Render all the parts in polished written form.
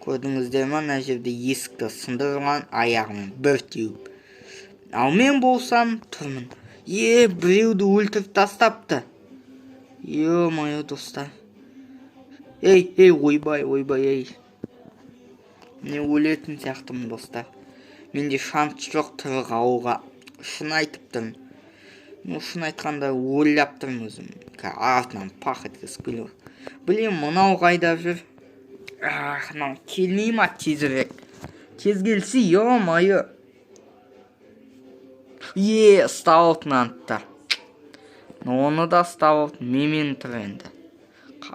Көрдіңіздер ма, мына жерде есікті сындырған аяғымен бір теуіп. Ал мен болсам тұрмын. Е, біреуді өлтіріп тастапты. Ё-моё, достар. Ей, ей, ойбай, ойбай, ей. Мен өлетін сияқтымын, достар. Менде шанс жоқ тірі қалуға. Шын айтып тұрмын. Ну, шын айтқанда ойлап тұрмын өзім. Артынан пах еткізіп келіп. Блин, мынау қайда жүр? Ах, мынау келмей ма тезірек? Тез келсе, ё-моё. Е, ұстап алды мынаны да. Оны да ұстап алды. Менімен тұр енді.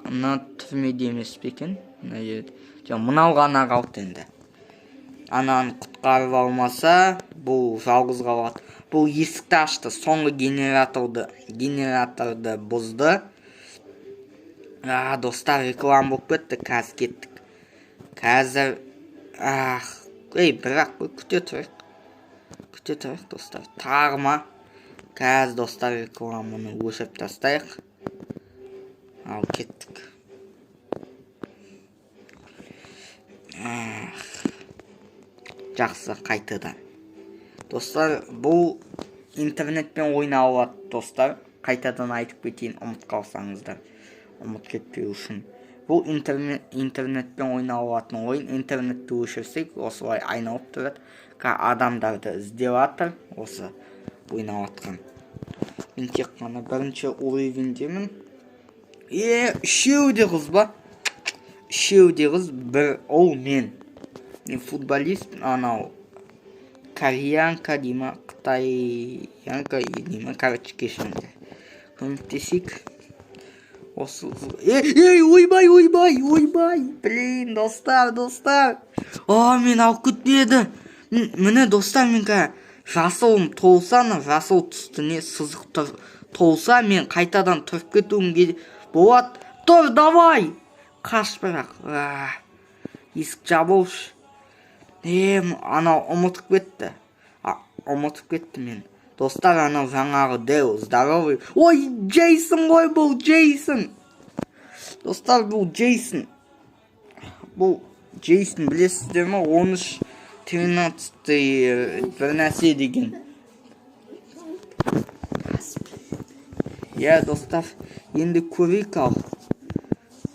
Мына түрмеде емес пе екен? Мына жерде. Жоқ, мынау ғана қалды енді. Ананы құтқарып алмаса, бұл жалғыз қалады. Бұл есікті ашты, соңғы генераторды бұзды. А, достар, реклама болып кетті, қазір кеттік. Қазір, ах, ей, бірақ күте тұрайық. Күте тұрайық, достар. Тағы ма? Қазір, достар, рекламаны өшіріп тастайық. Ал, кеттік. Ах, жақсы, қайтадан. Достар, бұл интернетпен ойналады, достар. Қайтадан айтып кетейін, ұмыт қалсаңыздар. Ұмыт кетпеу үшін. Бұл интернетпен ойналатын ойын. Интернетті өшірсек, осылай айналып тұрады. Адамдарды іздеп жатыр, осы ойнап жатқан. Мен тек қана бірінші уровеньдемін. Е, үшеуі де қыз ба? Үшеуі де қыз, бір ұл мен. Мен футболист, анау кореянка дей ма, қытаянка дей ма, короче, кешіріңдер. Көмектесейік. Осы, ей, ей, ойбай, ойбай, ойбай, блин, достар, достар. А, мен алып кетпеді. Міне, достар, мен қазір жасылым толса, ана жасыл түсті не сызық тұр, толса, мен қайтадан тұрып кетуім болады. Тұр, давай! Қаш бірақ. Есік жабылшы. Е, анау ұмытып кетті. Ұмытып кетті мен. Достар, анау жаңағы дәу, здоровый. Ой, Джейсон ғой бұл, Джейсон. Достар, бұл Джейсон. Бұл Джейсон, білесіздер ме? 13, 13 бір нәрсе деген. Иә, достар, енді көрейік ал.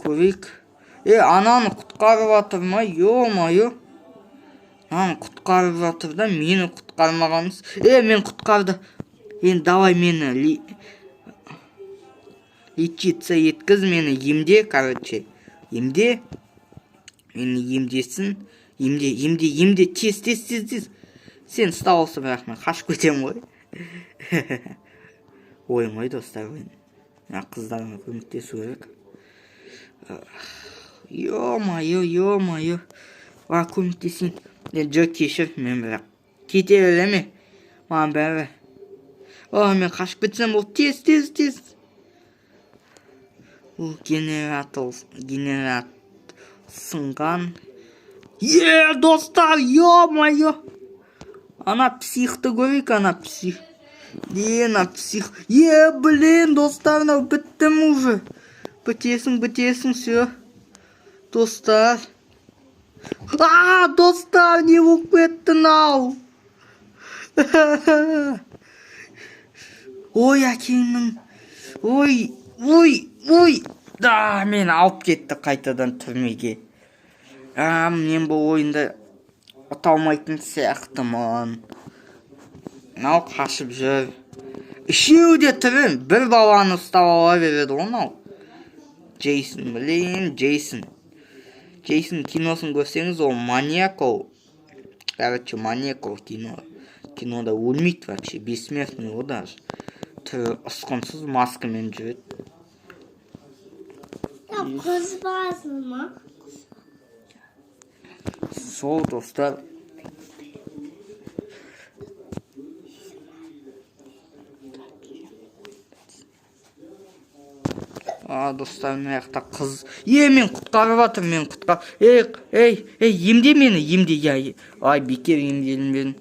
Көрейік. Е, ананы құтқарып жатыр ма? Ё-моё. Ананы құтқарып жатыр да, мені құтқармағанбыз. Е, мен құтқарды. Енді давай мені лечиться еткіз, мені емде, короче. Емде. Мені емдесін. Емде, емде, емде, тез, тез, тез, тез. Сен ұстап алса, бірақ мен қашып кетемін ғой. Ойын ғой, достар, ойын. Мына қыздарыма көмектесу керек. Ё-моё, ё-моё. Ва, көмектесейін. Е, жоқ, кешір, мен бірақ кете бере ме? Маған бәрі. О, мен қашып кетсем болды. Тез, тез, тез. Бұл генератор, генератор сынған. Е, достар, ё-моё. Ана психты көрейік, ана псих. Е, ана псих. Е, блин, достар, мынау біттім уже. Бітесің, бітесің, все. Достар. А, достар, не болып кетті мынау? Ой, әкеңнің. Ой, ой, ой. Да, мені алып кетті қайтадан түрмеге. А, мен бұл ойында ұта алмайтын сияқтымын. Мынау қашып жүр. Үшеуі де тірі, бір баланы ұстап ала береді ғой мынау. Джейсон, блин, Джейсон. Джейсон киносын көрсеңіз, ол маньяк ол. Короче, маньяк ол кино. Кинода өлмейді вообще, бессмертный ғой даже. Түрі ұсқынсыз, маскамен жүреді. Қыз баласы ма? Сол, достар. А, достар, мына жақта қыз. Е, мен құтқарып жатыр, мен құтқар. Ей, ей, ей, емде мені, емде, я. Ай, бекер емделінбедім.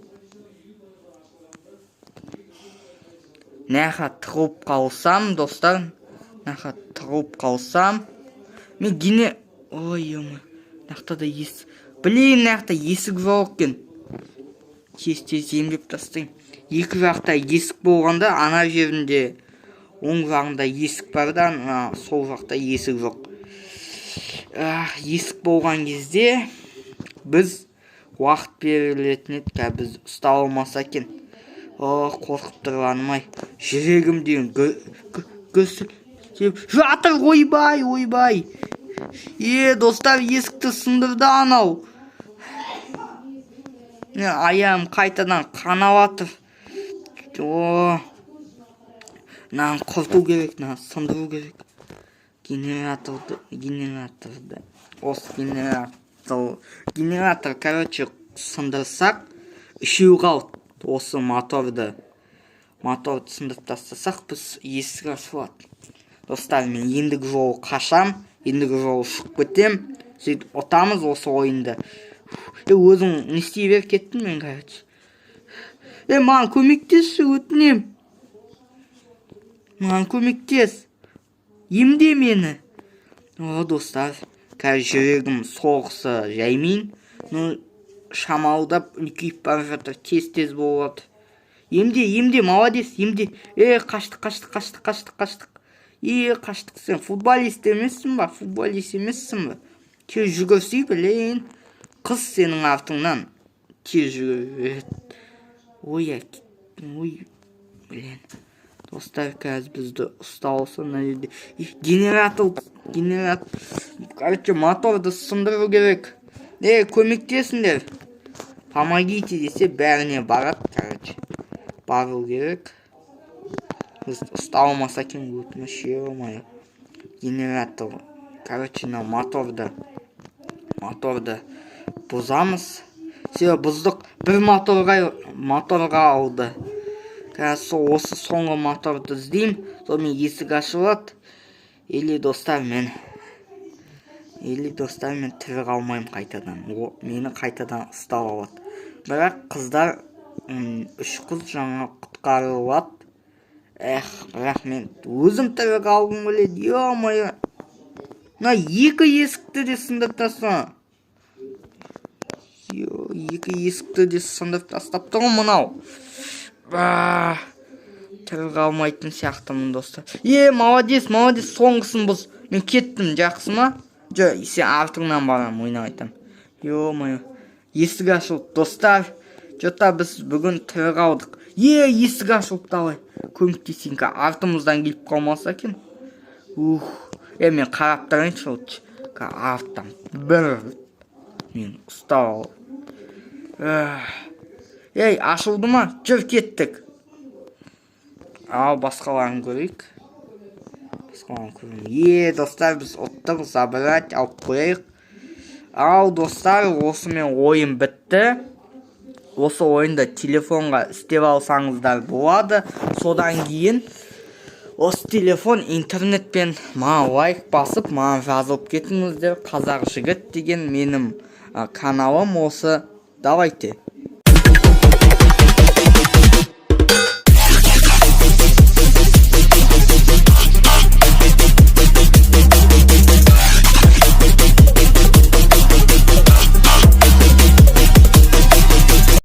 Мына тығылып қалсам, достар, мына тығылып қалсам, мен гене... Ой, ё-моё. Мына жақта да есік. Блин, мына жақта есік жоқ екен. Тез, тез емдеп тастайын. Екі жақта есік болғанда, ана жерінде, оң жағында есік бар да, ана сол жақта есік жоқ. Ах, есік болған кезде біз уақыт берілетін еді. Қазір біз ұстап алмаса екен. О, қорқып тұрғаным ай, жүрегім деген гүрсілдеп жатыр. Ойбай, ойбай! Е, достар, есікті сындырды анау. Міне, аяғым қайтадан қанап жатыр. О, мынаны құрту керек, мынаны сындыру керек. Генераторды, осы генератор, короче, сындырсақ, үшеу қалды. Осы моторды сындырып тастасақ, біз есік ашылады. Достар, мен ендігі жолы қашам, ендігі жолы шығып кетем. Сөйтіп ұтамыз осы ойынды. Е, өзің не істей бер, кеттім мен, короче. Е, маған көмектесші, өтінем, маған көмектес, емде мені. О, достар, қазір жүрегім соғысы жаймен, ну, шамалдап үлкейіп бара жатыр, тез, тез болып жатыр. Емде, емде, молодец, емде. Е, қаштық, қаштық, қаштық, қаштық, қаштық! Е, қаштық! Сен футболист емессің ба? Футболист емессің ба? Тез жүгірсей, блин, қыз сенің артыңнан тез жүгір. Ой, ой, блин, достар, қазір бізді ұстап алса мына жерде. Генератор, генератор, короче, моторды сындыру керек. Е, көмектесіңдер, помогите десе, бәріне барады. Короче, бару керек. Бізді ұстап алмаса екен, өтініш. Ё-моё, генератор, короче, мына моторды бұзамыз. Все, бұздық. Бір моторға алды. Қазір сол осы соңғы моторды іздеймін, сонымен есік ашылады. Или, достар, мен, или, достар, мен тірі қалмаймын қайтадан. О, мені қайтадан ұстап алады. Бірақ қыздар, үш қыз жаңа құтқарылады. Эх, бірақ мен өзім тірі қалғым келеді. Ё-моё, мына екі есікті де сындырып таста. Екі есікті де сындырып тастапты ғой мынау. Тірі қалмайтын сияқтымын, достар. Е, молодец, молодец, соңғысын бұз. Мен кеттім, жақсы ма? Жоқ, сен артыңнан барамын, ойнап айтамын. Ё-моё, есік ашылды, достар. Че-то біз бүгін тірі қалдық. Е, есік ашылды, давай көмектесейін. Артымыздан келіп қалмаса екен. Ух, е, мен қарап тұрайыншы лучше. Арттан бір мен ұстап алып. Ей, ашылды ма? Жүр, кеттік. Ал басқаларын көрейік, басқаларын көрейік. Е, достар, біз ұттық. Забрать алып қояйық. Ал, достар, осымен ойын бітті. Осы ойынды телефонға істеп алсаңыздар болады. Содан кейін осы телефон интернетпен. Маған лайк басып, маған жазылып кетіңіздер. «Қазақ жігіт» деген менің каналым осы. Давайте.